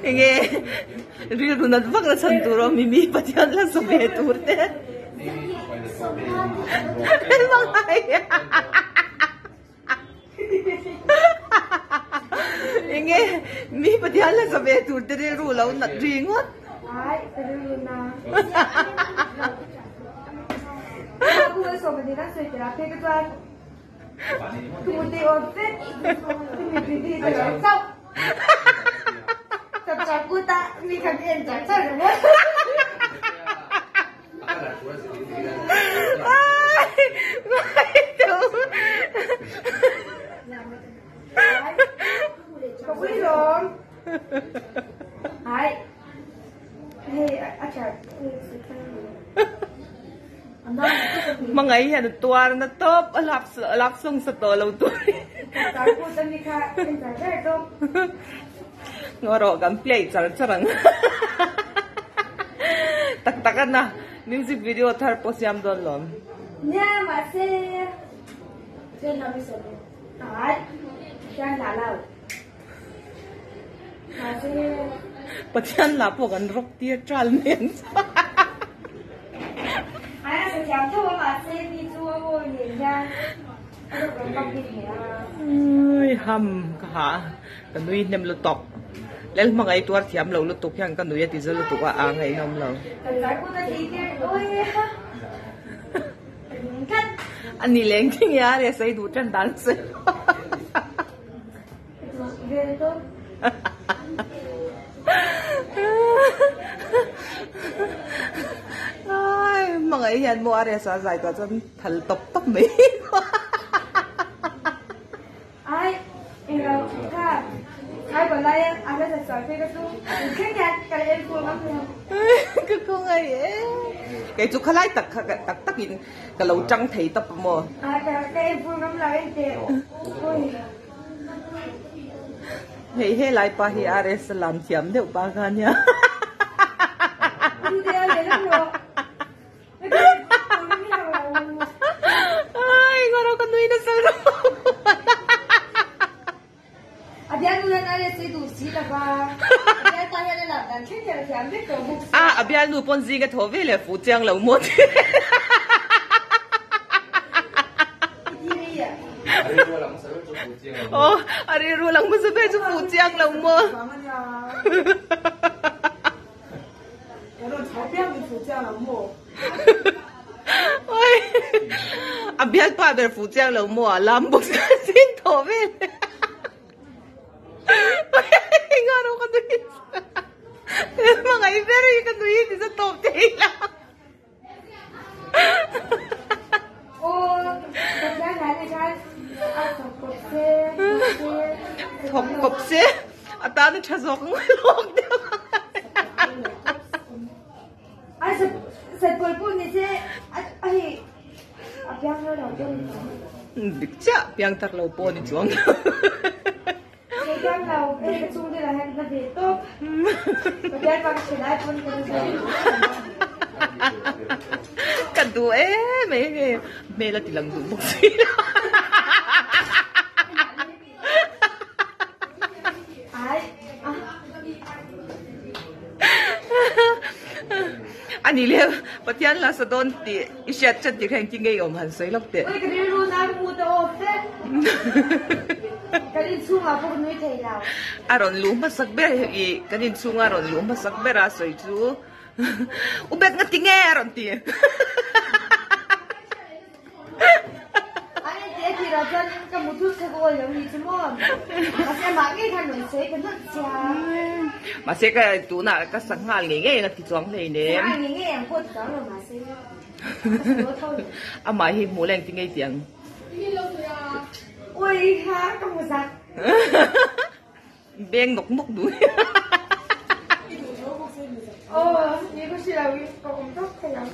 Enge rilru nat vak na chhan tur awm mi Pathian la sa ve tur te. Enge mi Pathian la sa ve tur te rilru lo nat ri ngawt. Ai, ka rilru na. Hmangaih hian a tuar na tawp a lap a lap sawng sa tawh lo tur Ngaw rawh kan play char char ang tak tak a na music video thar pawh siam dawn lawm. Pathian lah pawh kan rawk tir ṭal mai ang chu. Ui ham ka ha ka nui hnem lutuk lel hmangaih tuar thiam lo lutuk hian ka nui a ti za lutuk a a ngaihnawm lo. A ni leng thing e a ria sawi duh ṭan dan sawi. Ai hmangaih hian maw a resa zai tawh chuan thal tawp tawp mai. Ai englo kha ai palai a resa sawi phei ka chu thleng hian ka la en fur ngam lo. Ka khawngaih e. Kei chu khalai tak kha tak tak in ka lo tang thei tawp a maw. Ai ka en fur ngam lo en teh. Ui. Hei helai pa hi RS a lam thiam deuh pa kha ania. Ai ngawrh ka nui nasa lo. A a bialnu pawn zing a thaw ve leh fuh chiang lo maw ti. Aw a rilru lang hmasa ber chu fuh chiang lo maw. Oi a bialpa ber fuh chiang lo maw a lam bawk zing thaw ve leh. Enga rawh ka nui hmangaih ber hi ka nui ti sa tawp thei la. Thawk kawp se a tan a tha zawk lawk deuh. Dik chiah piang tak lo pawh ni chuang lo. Ka duh em em e hmel a ti lang duh bawk si lo. Ani le Pathian la sa dawn tih i hriat chan tih kha engtin nge i awm han sawi lawk teh. A rawn luh hmasak ber i kan inchhunga a rawn luh hmasak ber a sawi chu U bet nga ti nge a rawn ti. Mahse ka tunah ka sa nghal ngei ngei ang a ti chuang hleinem. Amah hi hmuh leng ti ngei tih ang. Beng nawk nawk duh.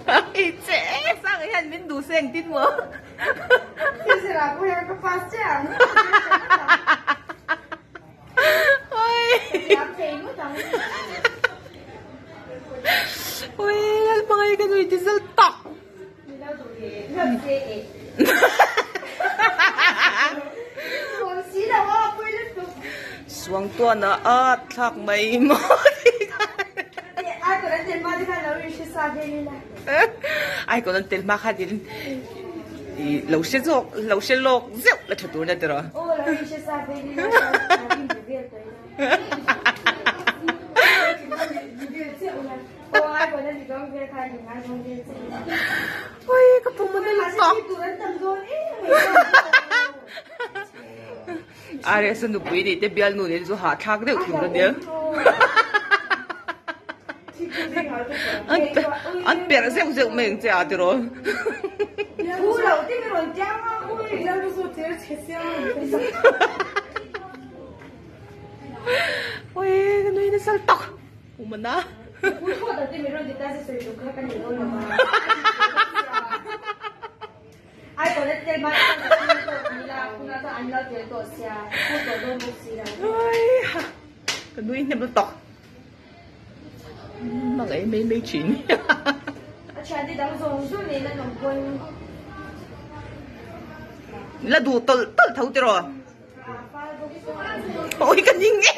Ai che sang hian min duh seng tin maw. Oi lalpangai ka nui ti zal tak. Suangtuana a thlak mai maw Icon an tel hma khan in lo hre zawk lo hre lawk zeuh la tha tur nia tiraw. Oi ka pum a nalh tawk. RS a nupui nih te bialnu nen chu hahthlak deuh tur a nia. An perh zeuh zeuh mai ang che a tiraw. Oi ka nui nasa tawk. Umana. Ka nui hnem lutuk. Hmangaih mai mai thin. La duh tawlh tawlh tho tiraw. Awi ka ning e.